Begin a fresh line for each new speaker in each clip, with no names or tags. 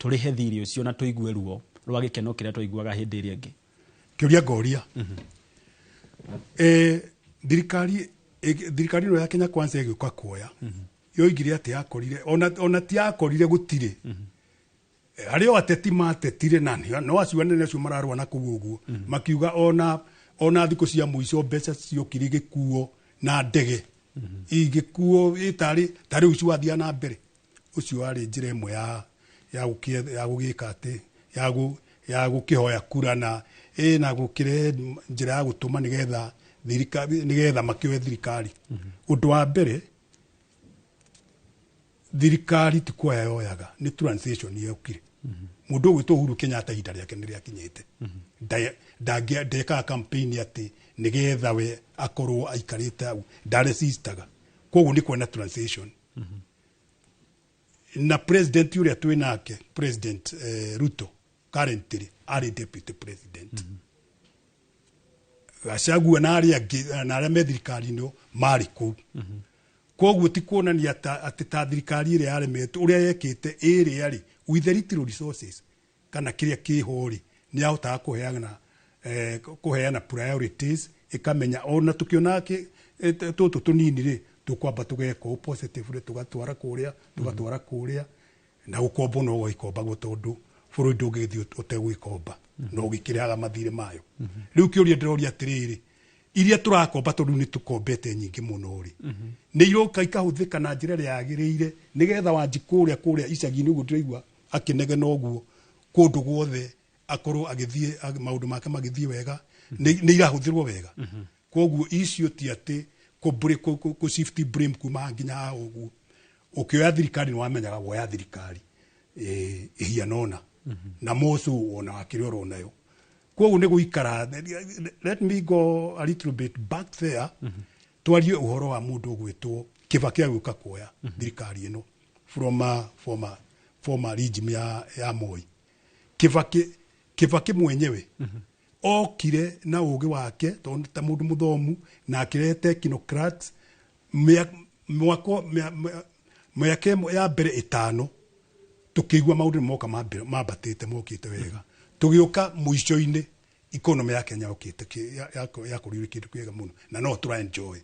Tũrĩhe thirĩ ũcio na tũigue ruo rwa gĩkeno kĩrĩa twaiguaga hĩndĩ ĩrĩa ĩngĩ.
Kĩũria ngoria, thirikari thirikari ĩno ya Kenya Kwanza ĩgĩũka kuoya, yoigire atĩ yakorire ona ti yakorire gũtirĩ. Harĩ o ateti matetire na no acio anene acio mararũa na kũu ũguo, makiuga ona thikũ cia mũico mbeca ciokire igĩkuo na ndege, igĩkuo ĩtarĩ tarĩ ũici wathiaga na mbere. Ũcio warĩ njĩra ĩmwe ya gũgĩka atĩ ya gũkĩhoya kura na na gũkĩrehe njĩra ya gũtũma nĩgetha thirikari, nĩgetha makĩoe thirikari. Ũndũ wa mbere, thirikari ti kuoya yoyaga, nĩ transition yokire. Mũndũ ũgwĩtwo Uhuru Kenyatta, ihinda rĩake nĩ rĩakinyĩte. Ndekaga campaign atĩ nĩgetha we akorwo aikarĩte hau, ndaresistaga. Koguo nĩ kuona transition na president ũrĩa twĩ nake, President Ruto, currently arĩ deputy president. Gachagua na arĩa angĩ na arĩa me thirikari-inĩ marĩ kũu. Koguo ti kuonania atĩ ta thirikari ĩrĩa yaremetwo ũrĩa yekĩte ĩrĩa rĩ, with the little resources kana kĩrĩa kĩho rĩ, nĩ yahotaga kũheana priorities, ĩkamenya ona tũkĩona tũtũ tũnini rĩ, tũkwamba tũgeka ũũ positively, tũgatwara kũrĩa, tũgatwara kũrĩa, na gũkombo no gũgĩkombagwo, tondũ bũrũri ndũngĩgĩthiĩ ũtegwĩkomba no ũgĩkĩrĩhaga mathirĩ mayo. Rĩu kĩũria ndĩroria atĩrĩrĩ, iria tũrakomba, tondũ nĩ tũkombete nyingĩ mũno rĩ, nĩ iroka ikahũthĩka na njĩra ĩrĩa yagĩrĩire, nĩgetha Wanji kũrĩa kũrĩa icagi-inĩ ũguo ndĩraigua akĩnegena ũguo kũndũ guothe akorwo agĩthiĩ maũndũ make magĩthiĩ wega, nĩ irahũthĩrwo wega? Koguo icio ti atĩ kũ shift blame kuma haha nginya haha ũguo. Ũkĩoya thirikari nĩ wamenyaga woya thirikari ĩhiana ũna na moco ona wakĩrĩ oro nayo. Koguo nĩ gũikara. Let me go a little bit back there, twarie ũhoro wa mũndũ ũgwĩtwo Kibaki agĩũka kuoya thirikari ĩno from a former regime ya Moi. Kibaki mwenyewe okire na ũgĩ wake, tondũ ta mũndũ mũthomu, na akĩrehe technocrats. Mwaka mĩaka ĩmwe ya mbere 5 tũkĩigua maũndũ nĩ moka mambatĩte, mokĩte wega. Tũgĩũka mũico-inĩ, economy ya Kenya yokĩte yakorirwo kĩndũ kĩega mũno na no tũra enjoy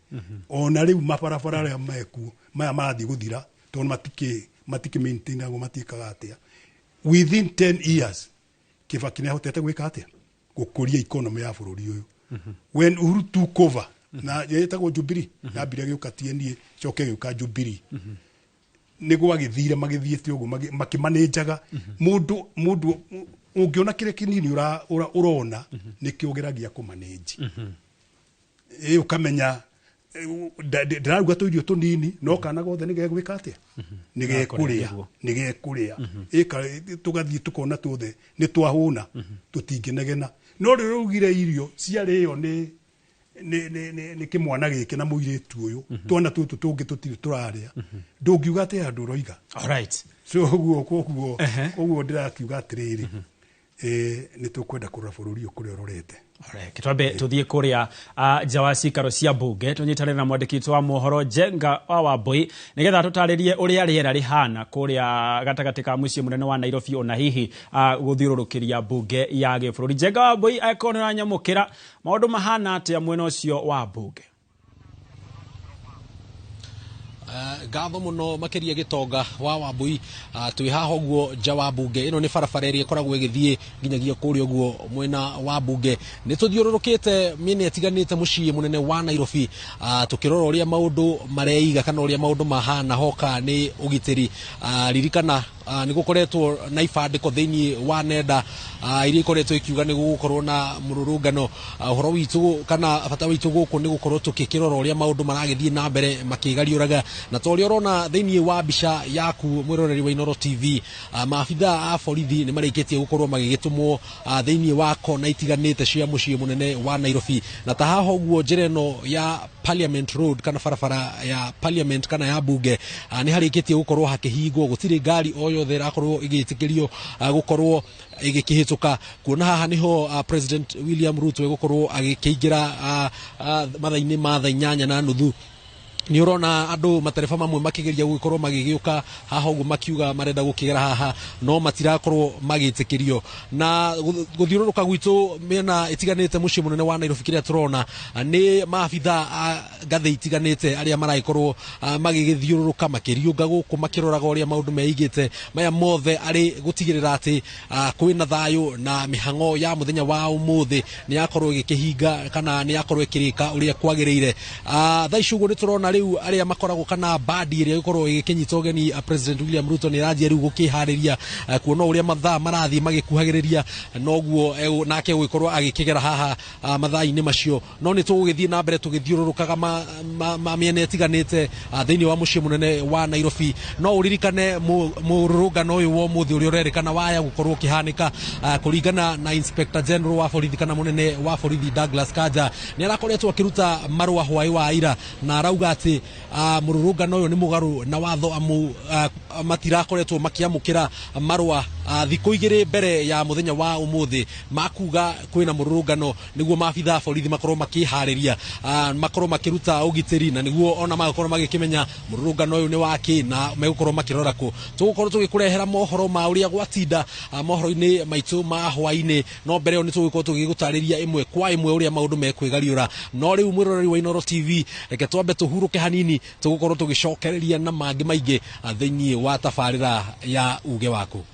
ona rĩu. Mabarabara arĩa mekuo maya marathiĩ gũthira tondũ matikĩ maintainagwo, matiĩkaga atĩa. Within 10 years Kibaki nĩ ahotete gwĩka atĩa? Gũkũria economy ya bũrũri ũyũ. When Uhuru took over na yetagwo Jubilee, yambire gĩũka TNA, coke gĩũka Jubilee, nĩ gwagĩthire magĩthiĩte ũguo makĩmanĩnjaga. Mũndũ ũngĩona kĩrĩa kĩnini ũrona nĩkĩo ũgeragia kũmanĩnji ĩ ũkamenya ndĩraruga tũirio tũnini, no kana gothe nĩ gegwĩka atĩa? Nĩ gekũrĩa.
Nĩguo.
Nĩ gekũrĩa. Tũgathiĩ tũkona tuothe nĩ twahũna, tũtingĩnegena. No rĩrĩa ũrugire irio ciarĩo nĩ kĩmwana gĩkĩ na mũirĩtu ũyũ, twana tũtũ tũngĩ tũtirĩ tũrarĩa, ndũngiuga atĩ handũ ũroiga. So ũguo koguo koguo ndĩrakiuga atĩrĩrĩ, nĩ tũkwenda kũrora bũrũri ũyũ kũrĩa ũrorete.
Alright, twambe tuthiĩ kũrĩa nja wa cikaro cia mbunge, tũnyitanĩre na mwandĩki witũ wa mohoro Njenga wa Wambui, nĩgetha tũtarĩrie ũrĩa rĩera rĩhana kũrĩa gatagatĩ ka mũciĩ mũnene wa Nairobi, ona hihi gũthiũrũrũkĩria mbunge ya gĩbũrũri. Njenga wa Wambui, angĩkorwo nĩ ũranyamũkĩra, maũndũ mahana atĩa mwena ũcio wa mbunge?
Ngatho mũno makĩria, Gĩtonga wa Wambui. Twĩ haha ũguo nja wa mbunge. Ĩno nĩ barabara ĩrĩa ĩkoragwo ĩgĩthiĩ nginyagia kũrĩa ũguo mwena wa mbunge. Nĩ tũthiũrũrũkĩte mĩena ĩtiganĩte mũciĩ mũnene wa Nairobi, tũkĩrora ũrĩa maũndũ mareiga kana ũrĩa maũndũ mahana hoka nĩ ũgitĩri. Ririkana nĩ gũkoretwo na ibandĩko thĩinĩ wa nenda iria ikoretwo ikiuga nĩ gũgũkorwo na mũrũrũngano. Ũhoro witũ kana bata witũ gũkũ nĩ gũkorwo tũgĩkĩrora ũrĩa maũndũ maragĩthiĩ na mbere makĩgariũraga, na ta ũrĩa ũrona thĩinĩ wa mbica yaku, mwĩroreri wa Inooro TV, maabitha a borithi nĩ marĩkĩtie gũkorwo magĩgĩtũmwo thĩinĩ wa kona itiganĩte cia mũciĩ mũnene wa Nairobi, na ta haha ũguo njĩra ĩno ya Parliament Road kana barabara ya Parliament kana ya mbunge, nĩ harĩkĩtie gũkorwo hakĩhingwo. Gũtirĩ ngari o yothe ĩrakorwo ĩgĩtĩkĩrio gũkorwo ĩgĩkĩhĩtũka, kuona haha nĩho President William Ruto egũkorwo agĩkĩingĩra mathaa-inĩ ma thaa 8:30. Nĩ ũrona andũ matereba mamwe makĩgeria gũgĩkorwo magĩgĩũka haha ũguo makiuga marenda gũkĩgera haha, no matirakorwo magĩtĩkĩrio. Na gũthiũrũrũka gwitũ mĩena ĩtiganĩte mũciĩ mũnene wa Nairobi, kĩrĩa tũrona nĩ maabitha a ngathĩ itiganĩte arĩa maragĩkorwo magĩgĩthiũrũrũka makĩriũnga gũkũ makĩroraga ũrĩa maũndũ meigĩte maya mothe, arĩ gũtigĩrĩra atĩ kwĩna thayũ na mĩhang'o ya mũthenya wa ũmũthĩ nĩ yakorwo ĩgĩkĩhinga kana nĩ yakorwo ĩkĩrĩka ũrĩa kwagĩrĩire. Thaa ici ũguo nĩ tũrona rĩu arĩa makoragwo kana bandi ĩrĩa ĩgũkorwo ĩgĩkĩnyita ũgeni President William Ruto nĩ ĩranjia rĩu gũkĩharĩria, kuona ũrĩa mathaa marathiĩ magĩkuhagĩrĩria noguo nake gũgĩkorwo agĩkĩgera haha mathaa-inĩ macio. No nĩ tũgũgĩthiĩ na mbere tũgĩthiũrũrũkaga ma mĩena ĩtiganĩte thĩinĩ wa mũciĩ mũnene wa Nairobi. No ũririkane mũrũrũngano ũyũ wa ũmũthĩ ũrĩa ũrerĩkana waya gũkorwo ũkĩhanĩka, kũringana na Inspector General wa borithi kana mũnene wa borithi Douglas Kanja, nĩ arakoretwo akĩruta marũa hwaĩ wa ira na arauga atĩ mũrũrũngano ũyũ nĩ mũgarũ na watho, amu matirakoretwo makĩamũkĩra marũa thikũ 2 mbere ya mũthenya wa ũmũthĩ makuga kwĩna mũrũrũngano, nĩguo maabitha a borithi makorwo makĩharĩria, makorwo makĩruta ũgitĩri, na nĩguo ona magakorwo magĩkĩmenya mũrũrũngano ũyũ nĩ wakĩ na megũkorwo makĩrora kũ. Tũgũkorwo tũgĩkũrehera mohoro ma ũrĩa gwatinda mohoro-inĩ maitũ ma hwaĩ-inĩ, no mbere ĩyo nĩ tũgũkorwo tũgĩgũtarĩria ĩmwe kwa ĩmwe ũrĩa maũndũ mekwĩgariũra. No rĩu mwĩroreri wa Inooro TV, reke twambe tũhurũke hanini, tũgũkorwo tũgĩcokereria na mangĩ maingĩ thĩinĩ wa tabarĩra ya uge waku.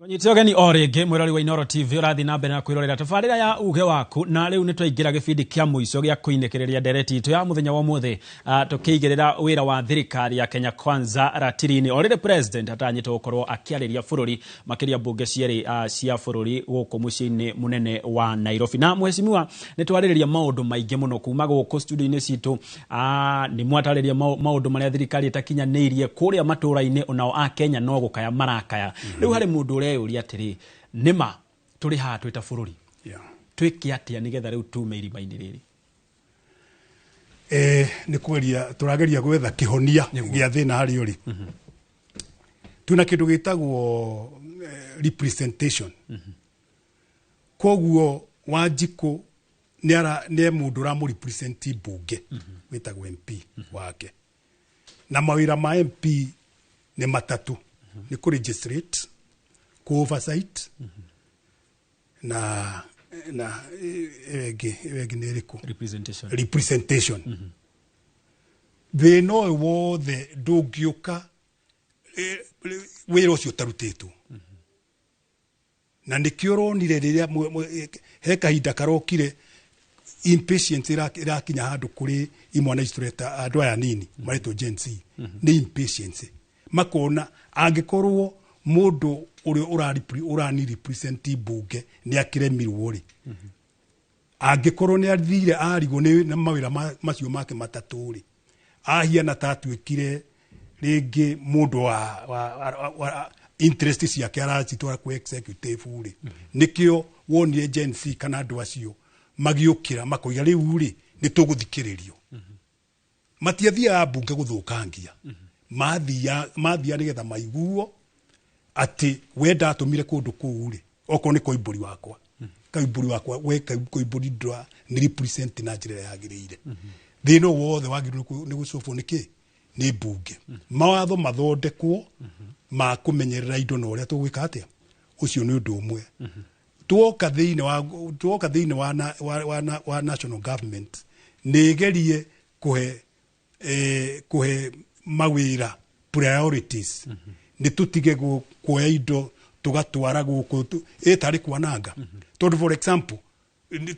Nyite ũgeni o rĩngĩ mwĩrori wa Inooro TV ũrathiĩ na mbere na kwĩrorera tabarĩra ya uge waku. Na rĩu nĩ twaingĩra gĩbindi kĩa mũico gĩa kũinĩkĩrĩria ndereti itũ ya mũthenya wa ũmũthĩ, tũkĩigĩrĩra wĩra wa thirikari ya Kenya Kwanza ratiri-inĩ o rĩrĩ president atanyĩtwo gũkorwo akĩarĩria bũrũri, makĩria mbunge cierĩ cia bũrũri gũkũ mũciĩ-inĩ mũnene wa Nairobi. Na mheshimiwa, nĩ twarĩrĩria maũndũ maingĩ mũno kuma gũkũ studio-inĩ citũ, nĩ mwatarĩria maũndũ marĩa thirikari ĩtakinyanĩirie kũrĩa matũũra-inĩ, onao a Kenya no gũkaya marakaya. Rĩu harĩ mũndũ ũreyũria atĩrĩ, nĩma tũrĩ haha twĩ ta bũrũri, twĩke atĩa nĩgetha rĩu tume irima-inĩ rĩrĩ?
Nĩ kũgeria tũrageria gwetha kĩhonia gĩa thĩna harĩa ũrĩ. Twĩna kĩndũ gĩtagwo representation. Koguo Wanjikũ nĩ mũndũ ũramũ-represent mbunge wĩtagwo MP wake, na mawĩra ma MP nĩ matatũ: nĩ kũ legislate, kũ oversight na ĩyo ĩngĩ nĩ ĩrĩkũ?
Representation.
Representation. Thĩna ũyũ wothe ndũngĩũka wĩra ũcio ũtarutĩtwo, na nĩkĩo ũronire rĩrĩa he kahinda karokire impatience ĩrakinya handũ kũrĩ imwana ici tũreta andũ aya nini maretwo Gen Z. Nĩ impatience, makona angĩkorwo mũndũ ũrĩa ũrani represent mbunge nĩ akĩremirwo rĩ, angĩkorwo nĩ athire arigwo nĩ na mawĩra macio make matatũ rĩ, ahiana ta atuĩkire rĩngĩ mũndũ wa interest ciake aracitwara kwĩ executive rĩ. Nĩkĩo wonire Gen Z kana andũ acio magĩũkĩra makoiga rĩu rĩ nĩ tũgũthikĩrĩrio. Matiathiaga mbunge gũthũkangia, mathia nĩgetha maiguo atĩ we ndatũmire kũndũ kũu rĩ, okorwo nĩ Koimbũri wakwa, Koimbũri wakwa, we Koimbũri ndũra nĩ represent na njĩra ĩrĩa yagĩrĩire. Thĩna ũyũ wothe wagĩrĩirwo nĩ gũcobwo nĩ kĩ? Nĩ mbunge. Mawatho mathondekwo ma kũmenyerera indo na ũrĩa tũgwĩka atĩa. Ũcio nĩ ũndũ ũmwe. Tuoka thĩinĩ wa national government, nĩ ĩgerie kũhe mawĩra priorities, nĩ tũtige kuoya indo tũgatwara gũkũ ĩtarĩ kwananga. Tondũ for example,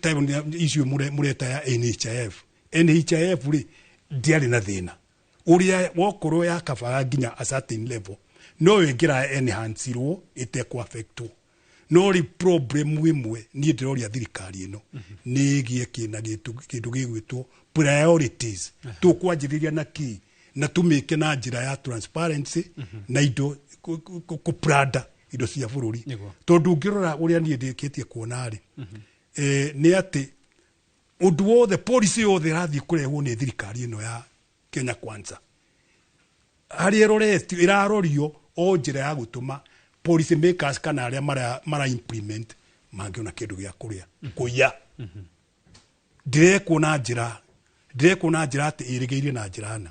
ta icio mũreta ya NHIF, NHIF rĩ ndiarĩ na thĩna ũrĩa wokorwo yakabaga nginya a certain level, no ĩngĩra enhancirwo ĩtekũ-affectwo. No rĩ problem ĩmwe niĩ ndĩroria thirikari ĩno nĩ ĩgĩe kĩna kĩndũ gĩgwĩtwo priorities, tũkwanjĩrĩria na kĩ na tũmĩke na njĩra ya transparency na indo kũpranda indo cia bũrũri. Tondũ ũngĩrora ũrĩa niĩ ndĩkĩtie kuona rĩ, nĩ atĩ ũndũ wothe, policy yothe ĩrathiĩ kũrehwo nĩ thirikari ĩno ya Kenya Kwanza, harĩa ĩroretio ĩrarorio o njĩra ya gũtũma Policy makers kana arĩa mara implement mangĩona kĩndũ gĩa kũrĩa kũiya. Ndirekwo na njĩra, ndirekwo na njĩra atĩ ĩrĩgĩire na njĩra na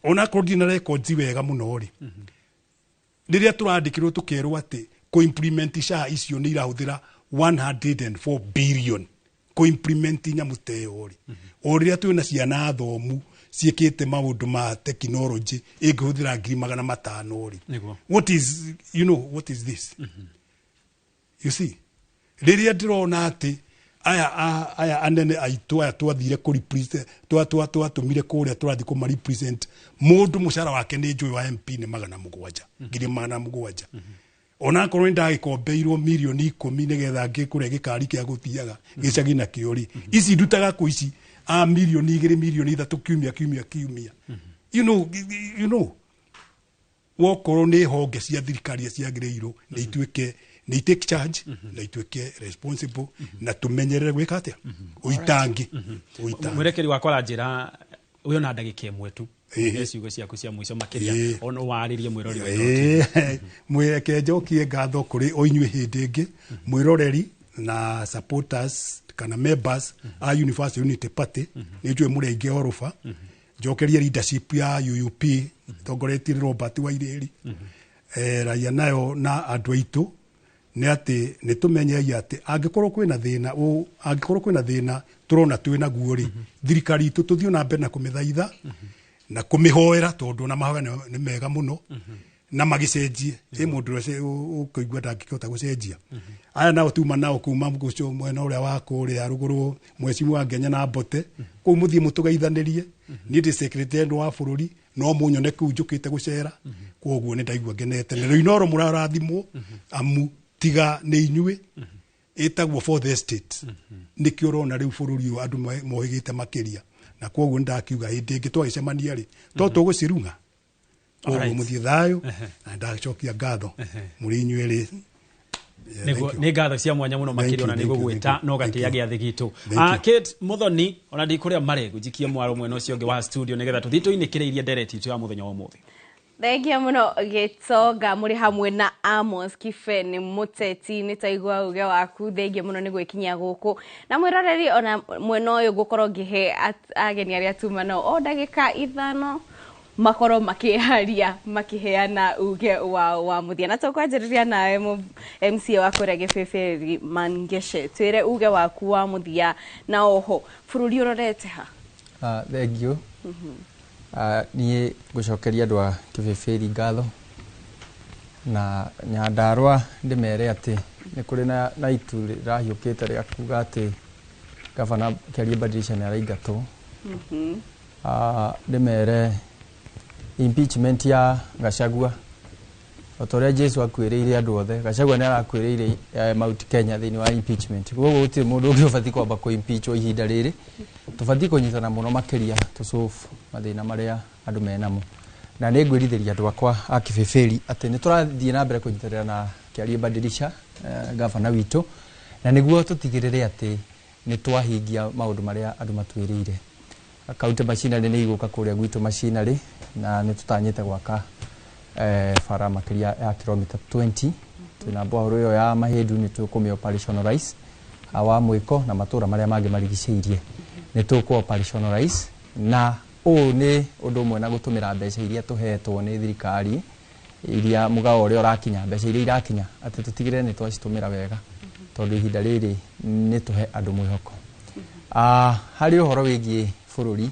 onakorwo ndirĩ na records wega mũno rĩ, rĩrĩa tũrandĩkĩrwo tũkerwo atĩ kũ-implement SHA icio nĩ irahũthĩra 104 billion kũ-implement nyamũ ta ĩyo rĩ, o rĩrĩa twĩna ciana thomu ciĩkĩte maũndũ ma technology ĩngĩhũthĩra 500,000 rĩ, what is, you know, what is this? You see, rĩrĩa ndĩrona atĩ aya anene aitũ aya twathire kũ represent, twatũmire kũrĩa tũrathiĩ kũma represent, mũndũ mũcara wake nĩ njũĩ wa MP nĩ 700, 700,000, onakorwo nĩ ndagĩkombeirwo 10,000,000 nĩgetha ngĩkũre gĩkari kĩa gũthiaga gĩcagi nakĩo rĩ, ici ndutaga kũ ici a 2,000,000, 3,000,000 kiumia kiumia kiumia? You know wokorwo nĩ honge cia thirikari ciagĩrĩirwo nĩ ituĩke nĩ take charge na ituĩke responsible na tũmenyerere gwĩka atĩa, ũitangi, ũitangi.
Mwerekeri wakwa aranjĩra ũyũ na ndagĩka ĩmwe tu. Nĩ ciugo ciaku cia mũico makĩria ona warĩrie mwĩrori wa Inooro TV.
Mwĩreke njokie ngatho kũrĩ o inyuĩ hĩndĩ ĩngĩ, mwĩroreri na supporters kana members a Universal Unity Party. Nĩ njũĩ mũrĩ aingĩ oroba. Njokerie leadership ya UUP tongoretie nĩ Robert Wairĩri, raia nayo na andũ aitũ, nĩ atĩ nĩ tũmenyei atĩ angĩkorwo kwĩna thĩna angĩkorwo kwĩna thĩna tũrona twĩ naguo rĩ, thirikari itũ tũthiĩ na mbere na kũmĩthaitha na kũmĩhoera, tondũ ona mahoya nĩ mega mũno na magĩcenjie. Ĩ mũndũ ũrĩa ũkũigua ndangĩkĩhota gũcenjia, aya nao tuma nao kuma gũcio mwena ũrĩa wa kũrĩa rũgũrũ, mwecimu wa Ngenya na Mbote kũu, mũthiĩ mũtũgeithanĩrie. Niĩ ndĩ secretary wa bũrũri, no mũnyone kũu njũkĩte gũcera. Koguo nĩ ndaigua ngenete na rĩu Inooro mũrarathimwo, amu tiga nĩ inyuĩ ĩtagwo fourth estate, nĩkĩo ũrona rĩu bũrũri ũyũ andũ mohĩgĩte makĩria. Na koguo nĩndakiuga hĩndĩ ĩngĩ twagĩcemania rĩ, to tũgũcirung'a. Koguo mũthiĩ thayũ na ndacokia ngatho mũrĩ inyuĩ rĩ.
Nĩguo, nĩ ngatho cia mwanya mũno makĩria ona nĩ gũgwĩta no gatĩa gĩathĩ gitũ. Kate Muthoni, ona ndikũrĩa maregu njikie mwaro mwena ũcio ũngĩ wa studio nĩgetha tũthiĩ tũinĩkĩrĩirie ndereti itũ ya mũthenya wa ũmũthĩ.
Thengia mũno Gĩtonga, mũrĩ hamwe na Amos Kibeni mũteti. Nĩ taigua uge waku, thengia mũno nĩ gwĩkinyia gũkũ. Na mwĩroreri, ona mwena ũyũ ngũkorwo ngĩhe ageni arĩa tuma nao o ndagĩka 5 makorwo makĩaria makĩheana uge wao wa mũthia, na tũkwanjĩrĩria nawe MCA wa kũrĩa Gĩbĩbĩri Mangeshe, twĩre uge waku wa mũthia na oho bũrũri ũrorete ha?
Thank you. Niĩ ngũcokeria andũ a Kĩbĩbĩri ngatho na Nyandarũa, ndĩmere atĩ nĩ kũrĩ na itu rĩrahiũkĩte rĩa kuga atĩ gavana Kĩarie Badilisha nĩ araingatwo. Ndĩmere impeachment ya Gachagua, o ta ũrĩa Jesu akuĩrĩire andũ othe, Gachagua nĩ arakuĩrĩire Mount Kenya thĩinĩ wa impeachment. Koguo gũtirĩ mũndũ ũngĩ ũbatiĩ kwamba kũ-impeachwo ihinda rĩrĩ. Tũbatiĩ kũnyitana mũno makĩria tũsolve mathĩna marĩa andũ menamo, na nĩ ngwĩrithĩria andũ akwa a Kĩbĩbĩri atĩ nĩ tũrathiĩ na mbere kũnyitanĩra na Kĩarie Badilisha, gavana witũ, na nĩguo tũtigĩrĩre atĩ nĩ twahingia maũndũ marĩa andũ matwĩrĩire. County machinery nĩ igũka kũrĩa gwitũ machinery, na nĩ tũtanyĩte gwaka bara makĩria ya kilomita 20. Twĩna borehole ĩyo ya Mahĩndu, nĩ tũkũmĩ operationalize wa mwĩko na matũra marĩa mangĩ marigicĩirie nĩ tũkũ operationalize, na ũũ nĩ ũndũ ũmwe na gũtũmĩra mbeca iria tũhetwo nĩ thirikari, iria mũgao ũrĩa ũrakinya, mbeca iria irakinya, atĩ tũtigĩrĩre nĩ twacitũmĩra wega, tondũ ihinda rĩrĩ nĩ tũhe andũ mwĩhoko. Harĩ ũhoro wĩgiĩ bũrũri,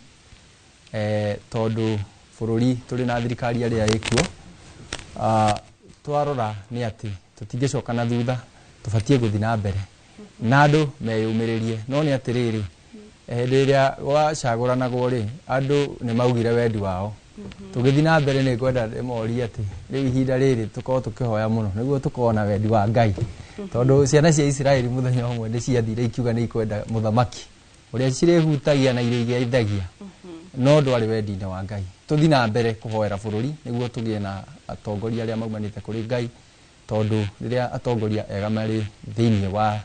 tondũ bũrũri tũrĩ na thirikari ĩrĩa ĩkuo, twarora nĩ atĩ tũtingĩcoka na thutha, tũbatiĩ gũthiĩ na mbere na andũ meyũmĩrĩrie. No nĩ atĩrĩrĩ, hĩndĩ ĩrĩa gwacagũranagwo rĩ, andũ nĩ maugire wendi wao. Tũgĩthiĩ na mbere, nĩ ngwenda ndĩmorie atĩ rĩu ihinda rĩrĩ tũkorwo tũkĩhoya mũno nĩguo tũkorwo na wendi wa Ngai, tondũ ciana cia Isiraeli mũthenya ũmwe nĩ ciathire ikiuga nĩ ikwenda mũthamaki ũrĩa cirĩhutagia na irĩgeithagia, no ndwarĩ wendi-inĩ wa Ngai. Tũthiĩ na mbere kũhoera bũrũri nĩguo tũgĩe na atongoria arĩa maumanĩte kũrĩ Ngai, tondũ rĩrĩa atongoria ega marĩ thĩinĩ wa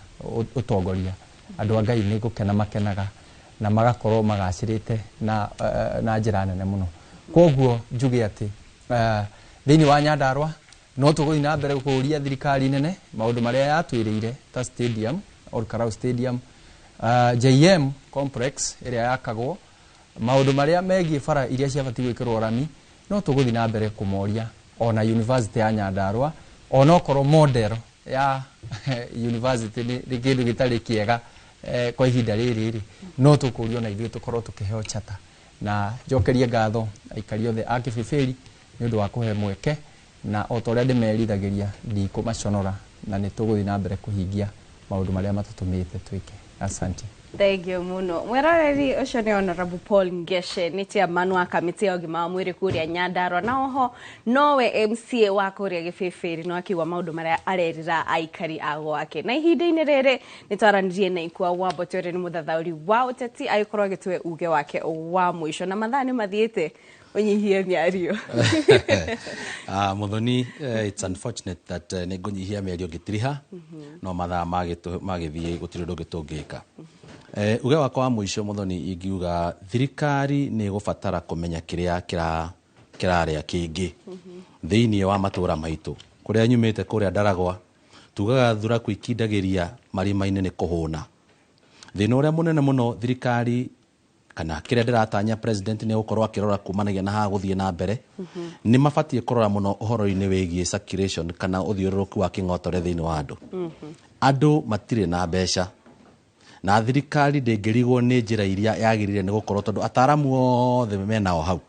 ũtongoria, andũ a Ngai nĩ gũkena makenaga na magakorwo magacĩrĩte na njĩra nene mũno. Koguo njuge atĩ thĩinĩ wa Nyandarũa No tũgũthiĩ na mbere kũũria thirikari nene maũndũ marĩa yatwĩrĩire ta stadium, Ol Kalou Stadium, JM complex ĩrĩa yakagwo, maũndũ marĩa megiĩ bara iria ciabatiĩ gwĩkĩrwo rami, no tũgũthiĩ na mbere kũmoria. Ona university ya Nyandarua, onokorwo model ya university nĩ kĩndũ gĩtarĩ kĩega kwa ihinda rĩrĩ rĩ, no tũkũrio na ithuĩ tũkorwo tũkĩheo chata. Na njokerie ngatho aikari othe a Kĩbĩbĩri nĩ ũndũ wa kũhe mweke, na o ta ũrĩa ndĩmerithagĩria ndikũmaconora, na nĩ tũgũthiĩ na mbere kũhingia maũndũ marĩa matũtũmĩte twĩke. Asante.
Thank you muno, mwiroreri. Ucio ni Honorable Paul Ngeshe, ni chairman wa kamĩtĩ ya ũgima wa mwĩrĩ kũrĩa Nyandarua, na oho nowe MCA wa kũrĩa Gĩbĩbĩri, no akiuga maũndũ marĩa arerĩra aikari a gwake. Na ihinda-inĩ rĩrĩ nĩ twaranirie na Ikua wa Mbote, ũrĩa nĩ mũthathaũri wa ũteti, agĩkorwo agĩtũhe uge wake wa mũico. Na mathaa nĩ mathiĩte, ũnyihie mĩario.
Muthoni, it's unfortunate that nĩ ngũnyihia mĩario ngĩtiriha, no mathaa magĩthiĩ, gũtirĩ ũndũ ũngĩ tũngĩka. Uge wakwa wa mũico, Muthoni, ingiuga thirikari nĩ ĩgũbatara kũmenya kĩrĩa kĩrarĩa kĩngĩ thĩinĩ wa matũra maitũ. Kũrĩa nyumĩte, kũrĩa Ndaragwa, tugaga thuraku ikindagĩria marima-inĩ nĩ kũhũna. Thĩna ũrĩa mũnene mũno thirikari kana kĩrĩa ndĩratanya president nĩ gũkorwo akĩrora kumanagia na haha gũthiĩ na mbere, nĩ mabatiĩ kũrora mũno ũhoro-inĩ wĩgiĩ circulation kana ũthiũrũrũku wa kĩng'otore thĩinĩ wa andũ. Andũ matirĩ na mbeca, na thirikari ndĩngĩrigwo nĩ njĩra iria yagĩrĩire nĩ gũkorwo, tondũ ataramu othe menao hau.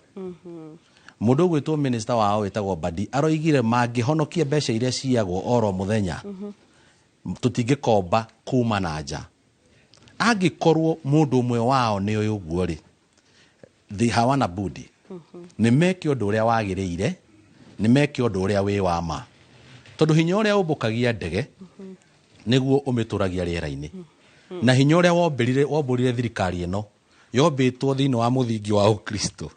Mũndũ ũgwĩtwo minister wao wĩtagwo Badi aroigire mangĩhonokia mbeca iria ciyagwo oro mũthenya, tũtingĩkomba kuma na nja. Angĩkorwo mũndũ ũmwe wao nĩ ũyũ ũguo rĩ, hawana budi nĩ meke ũndũ ũrĩa wagĩrĩire, nĩ meke ũndũ ũrĩa wĩ wa ma, tondũ hinya ũrĩa ũmbũkagia ndege nĩguo ũmĩtũragia rĩera-inĩ, na hinya ũrĩa wombũrire thirikari ĩno yombĩtwo thĩinĩ wa mũthingi wa ũkristo,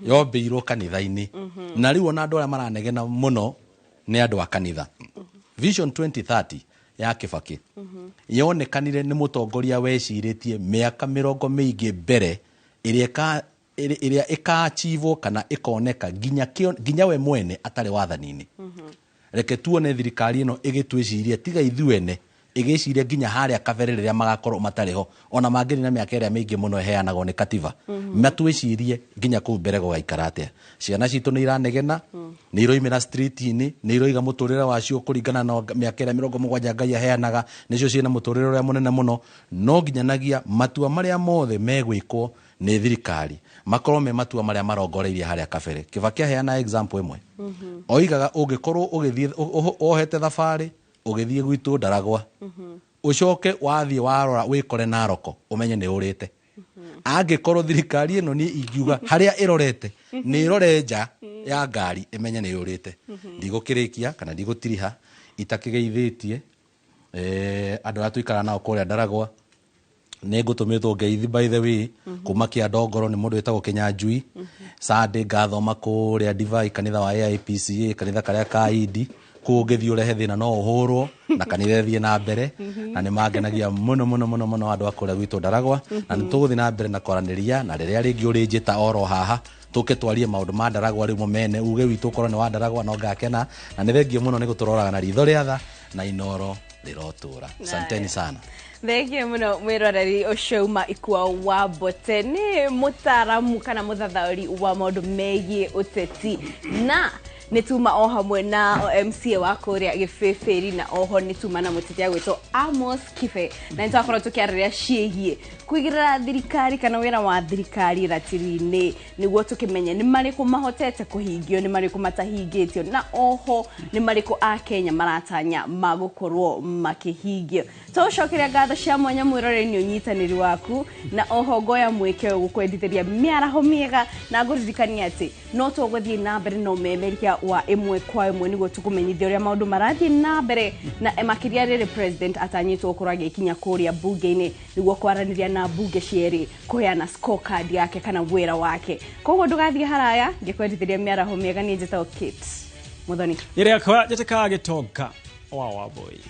yombĩirwo kanitha-inĩ, na rĩu ona andũ arĩa maranegena mũno nĩ andũ a kanitha. Vision 2030 ya Kĩbakĩ yonekanire nĩ mũtongoria wecirĩtie mĩaka 40 mĩingĩ mbere ĩrĩa ĩrĩa ĩkaachivwo kana ĩkoneka nginya we mwene atarĩ wathani-inĩ. Reke tuone thirikari ĩno ĩgĩtwĩciria, tiga ithuene, ĩgĩciria nginya harĩa kabere rĩrĩa magakorwo matarĩ ho, ona mangĩrĩ na mĩaka ĩrĩa mĩingĩ mũno ĩheanagwo nĩ katiba, matwĩcirie nginya kũu mbere gũgaikara atĩa. Ciana citũ nĩ iranegena, nĩ iroimĩra street-inĩ, nĩ iroiga mũtũrĩre wacio kũringana na mĩaka ĩrĩa 70 Ngai aheanaga nĩcio ciĩna mũtũrĩre ũrĩa mũnene mũno. No nginyanagia matua marĩa mothe megwĩkwo nĩ thirikari makorwo me matua marĩa marongoreirie harĩa kabere. Kĩbaki aheana example ĩmwe, oigaga ũngĩkorwo ũgĩthiĩ wohete thabarĩ ũgĩthiĩ gwitũ Ndaragwa, ũcoke wathiĩ warora wĩkore Naroko, ũmenye nĩ ũrĩte. Angĩkorwo thirikari ĩno nĩ ingiuga harĩa ĩrorete nĩ ĩrore nja ya ngari, ĩmenye nĩ yũrĩte. Ndigũkĩrĩkia kana ndigũtiriha itakĩgeithĩtie andũ arĩa tũikara nao kũrĩa Ndaragwa. Nĩ ngũtũmĩtwo ngeithi, by the way, kuma Kĩandongoro nĩ mũndũ wĩtagwo Kĩnyanjui. Sunday ngathoma kũrĩa Divai, kanitha wa AIPCA, kanitha karĩa ka Idi. Kũu ũngĩthiĩ ũrehe thĩna no ũhũrwo, na kanitha ĩthiĩ na mbere. Na nĩ mangenagia mũno mũno mũno mũno andũ a kũrĩa gwitũ Ndaragwa, na nĩ tũgũthiĩ na mbere na kwaranĩria, na rĩrĩa rĩngĩ ũrĩnjĩta oro haha tũke twarie maũndũ ma Ndaragwa, rĩu mũmene uge witũ ũkorwo nĩ wa Ndaragwa, no ngakena. Na nĩ thengio mũno nĩ gũtũroraga na ritho rĩa tha, na Inoro rĩrotũra. Asanteni sana.
Thengiũ mũno, mwĩroreri. Ũcio uma Ikua wa Mbote, nĩ mũtaramu kana mũthathaũri wa maũndũ megiĩ ũteti, na nĩ tuma o hamwe na MCA wa kũrĩa Gĩbĩbĩri, na oho nĩ tuma na mũteti agwĩtwo Amos Kibe, na nĩ twakorwo tũkĩarĩrĩria ciĩgiĩ kũigĩrĩra thirikari kana wĩra wa thirikari ratiri-inĩ, nĩguo tũkĩmenye nĩ marĩkũ mahotete kũhingio, nĩ marĩkũ matahingĩtio, na oho nĩ marĩkũ a Kenya maratanya magũkorwo makĩhingio. Tũgũcokeria ngatho cia mwanya, mwĩroreri, nĩ ũnyitanĩri waku, na oho ngoya mweke ũyũ gũkwendithĩria mĩaraho mĩega, na ngũririkania atĩ no tũgũthiĩ na mbere na ũmemeria wa ĩmwe kwa ĩmwe nĩguo tũkũmenyithia ũrĩa maũndũ marathiĩ na mbere, na makĩria rĩrĩ president atanyĩtwo gũkorwo agĩkinya kũrĩa bunge-inĩ nĩguo kwaranĩria na bunge cierĩ kũheana scorecard yake kana wĩra wake. Koguo ndũgathiĩ haraya, ngĩkwendithĩria mĩaraho mĩega. Niĩ njĩtagwo Kate Muthoni.
Ĩrĩa njĩtĩkaga Gĩtonga wa Wambui.